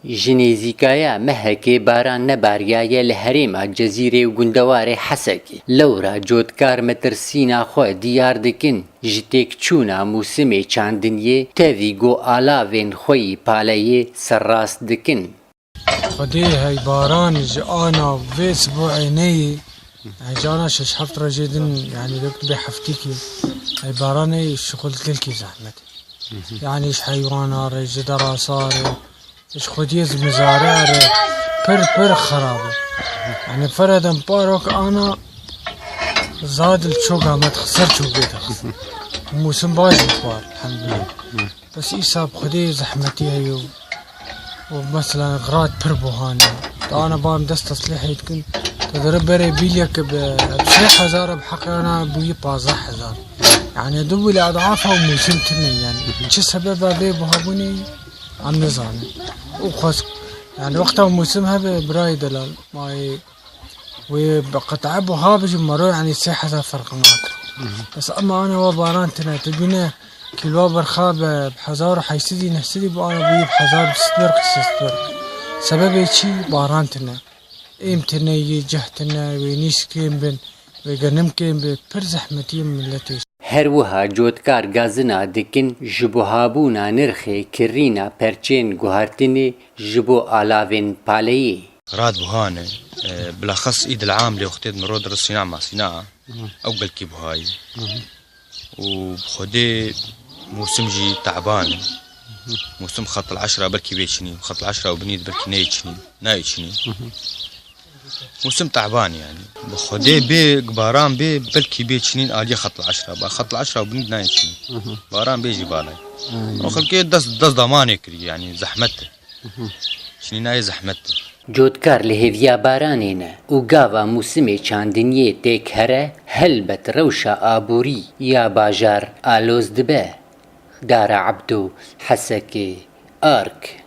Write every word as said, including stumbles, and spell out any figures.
Ji nêzîkaya mehekê baran nebariyaye li herêma Cezîrê û gundewarê Hesekê. Lewra cotkar metirsîna xwe diyar dikin, ji têkçûna mûsimê çandiniyê tevî ku alavên xwe yî paleyê serrast dikin. Xwedê hey baran ji ana vê sibûê neyê, hey ji ana şeş heft rojê din, yanî wek bê heftîkî, hey baranê şixul gelkî zehmet. Yanî ji heywana re, ji derasa re, ji xwediyê ji mizare re, pir, pir xerab e. Yanî feredem parok ana zadil çoga me dixist, ser çokê dixist. Mûsim baş bû xwar, elhamdulillah. Bes îsa bi Xwedê zehmetî heye û, û mesela xerat pir buhane. Te ana bam dest teslîhê dikin. Te dere berê bîlyeke bi sê hezar bi heqê ana bûyî pazdeh hezar. Yani du bile edafa û mûsim tune yani. Çi sebeba vê buhabûnê em nizanin. Û xwest yani wexta mûsim hebe birayê delal. Mayê Wê bi qit'e buha bijî mero, yanî sê hezar ferq nake. Bes ema ana wa baran tine, tu bîne kîlwa berxa bi hezar û heyşt sedî, neh sedî bu ana bûyî bi hezar û sî berq, şêst berq. Sebebê çi? Baran tine. Êm tine yê, ceh tine, wê nîsk kêm bin, wê genim kêm bi, pir zehmetî ye miletê. Her wiha cotkar gazina dikin ji buhabûna nirxê kirîna perçên guhartinê ji bo alavên paleyê. Rat buhane, e, bilaxes îd el am lê wextê di miro dirisîna masîna, ew gelkî buhayî. Û bi Xwedê mûsim jî te'ban e. Mûsim xet el eşra belkî bê çinî, xet el eşra û binî de belkî neyê çinî, nayê çinî. Mûsim te'ban e yani. Bi Xwedê bê, baran bê, belkî bê çinîn aliyê xet el eşra. Ba xet el eşra û binî de nayê çinî. Baran bê jî balay. O xelkê dest, dest damanê kirî yani, zehmet e. Çinî nayê zehmet e. Cotkar li hêviya baranê ne û gava mûsimê çandiniyê têk here, helbet rewşa aborî ya bajar aloz dibe. Dara Ebdo, Hesekê, Ark.